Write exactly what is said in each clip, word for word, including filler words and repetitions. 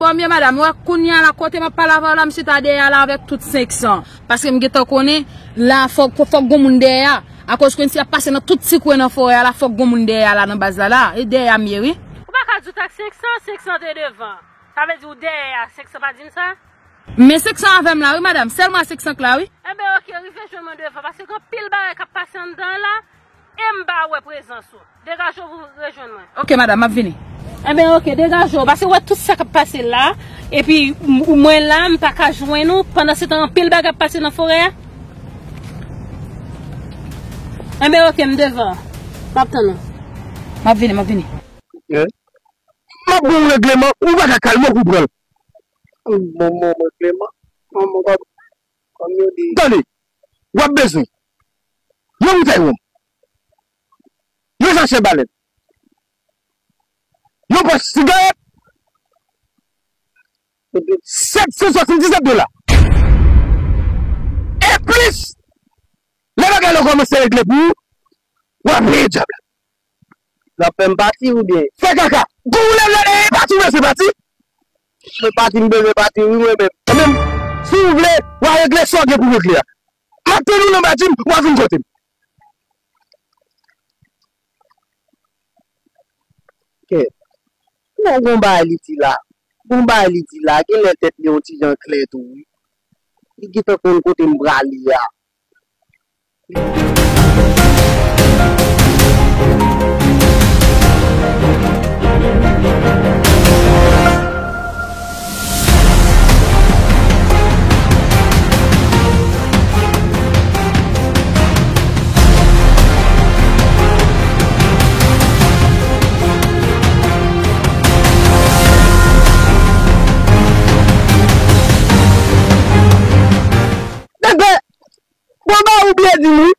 Bon, byen, madanm, wè, kounye a la, kote m ap pale avè w la, m chita dèyè a la avèk tout senk san. Paske m gentan konnen, la, fòk, fòk gon moun dèyè a. Akoz kwenn si ap pase nan tout ti kwen nan forè a la, fòk gon moun dèyè a la nan baz la la. E dèyè a m ye, wi. Ou pa ka di w t ak senk san, senk san te devan. Sa vle di ou dèyè a, senk san pa di m sa? Men senk san avè m la, wi, madanm. Sèlman senk san k la, wi. Enben, oke, rive jwenn mwen devan, paske gen anpil bagay k ap pase anndan an la, e m pa wè prezans ou. Degaje w pou rejwenn mwen. Oke, madanm, m ap vini. Enben, oke, degaje w, paske w wè tout sa k ap pase la, epi m, mwen la, m pa ka jwenn ou, pandan se tan anpil bagay ap pase nan forè a. Enben, oke, m devan. M ap tann ou. M ap vini, m ap vini. M ap ba w regleman, ou pa ka kalme w pou pran l. Bon, bon, bon, regleman. Bon, bon, bon. Kòm yo di. Tande, w ap bezwen yon boutèy wonm, yon sachè balèn, yon pòch sigarèt, sèt san swasanndisèt dola. E plis, lè bagay la kòmanse regle pou ou, w a peye djab la. W ap fè m pati oubyen? Fè kaka! Gon lè lè e pati w bezwen pati? Mwen pati m bezwen pati wi mwen menm. Mwen menm, si w vle, w a regle sa w gen pou w regle a. M ap tann ou nan badji m, w a vin kote m. Kè. Non, gon bagay li di la. Gon bagay li di la. Genlè tèt li yon ti jan klè tou wi. Li gentan konn kote m prale a. Bon, ba ou byen di m wi.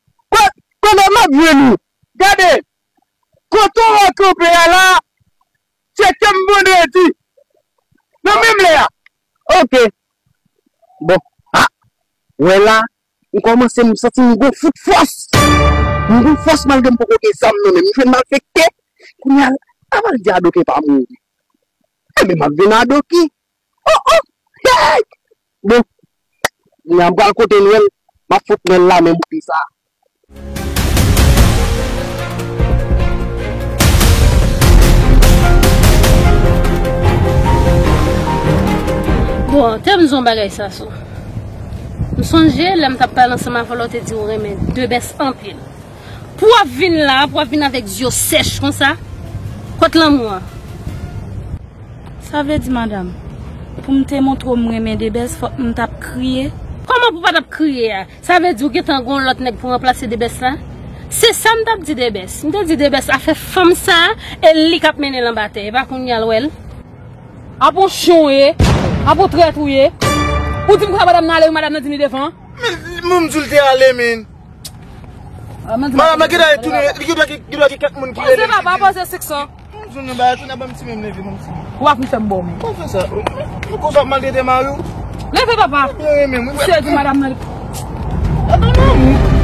Kote m ap jwenn ou? Gade, kote w kanpe a la, tcheke m vandredi. Nan menm lè a. Oke. Bon, a, wè la, m kòmanse m santi m gon fout fòs. M gon fòs malgre m poko gen zam nan men m. M jwenn malfektè. Kounye a, a pa di Adoke pa mouri. Enben, m ap vin Adoke. Oh, oh! Hey! Bon, kounye a m pral kote Nwèl, m ap fout Nwèl la menm wi sa. Bon, te m di w yon bagay Sasou. M sonje lè m t ap pale ansanm avè w la, w te di w renmen Debès anpil. Pou w ap vin la, pou w ap vin avèk zye w sèch konsa, kot lanmou an? Sa vle di, madanm, pou m te montre w m renmen Debès, fòk m t ap kriye? Kòman pou w pa t ap kriye a? Sa vle di w gentan gon lòt nèg pou ranplase Debès la? Se sa m t ap di Debès. M te di Debès afè fanm sa, e li k ap mennen l anba tè. E pa kounye a l wè l. Apa w chen w ye? Apa w trèt ou ye? Ou di m konsa madanm nan ale wi, madanm nan di li devan. Men, men m di l te ale, men. Madanm nan gen dwa tounen, li gen dwa gen, gen dwa gen kèk moun ki rele l. Poze papa, poze senk san. M di w nan bagay, tounen ban m ti men m leve, ban m ti men. Ou ap fè m bò men. Ou fè sa. Ou konsa ap maltrete mari w. Leve papa. Mwen renmen m wi. Misye di madanm nan li. Atann non.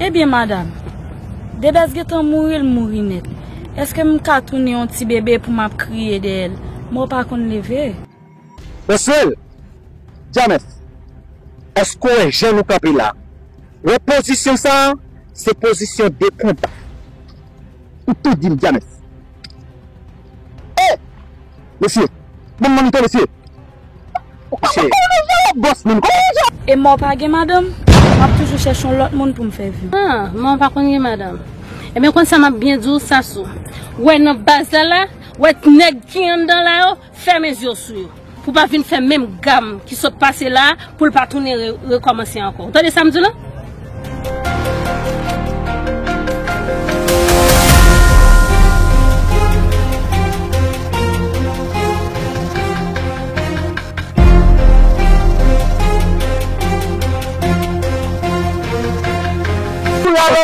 Ebyen madanm, Debès gentan mouri, l mouri nèt. Èske m ka tounen yon ti bebe pou m ap kriye dèyè l? Mò pa konn leve. Oswell, James, èske w wè jan nou kanpe la? Wè pozisyon sa a, se pozisyon de konba. Ou tou di m, James. E! Mesye, ban m monte, mesye. Mesye. Bòs moun, kòman w fè? E mò pa gen madanm? M ap toujou chèche yon lòt moun pou m fè vi. Ah, mò pa konn gen madanm. Ebyen, konn sa m ap byen di w, Sasou. Wè nan baz la la, wè nèg ki anndan la yo, fèmen zye w sou yo. Pou pa vin fè menm gam ki sot pase la, pou l pa tounen re-, rekòmanse ankò. Ou tande sa m di w la?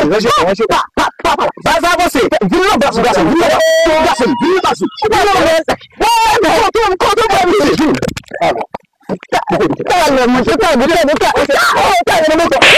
Ranje, ranje. Baz avanse. Vin nan baz ou, gason. Vin nan baz ou, gason. Vin nan baz ou. Vin nan baz ou. Kote m, kote m, kote m, kote m. Talè, manje, talè, talè, talè, talè, talè, talè, talè.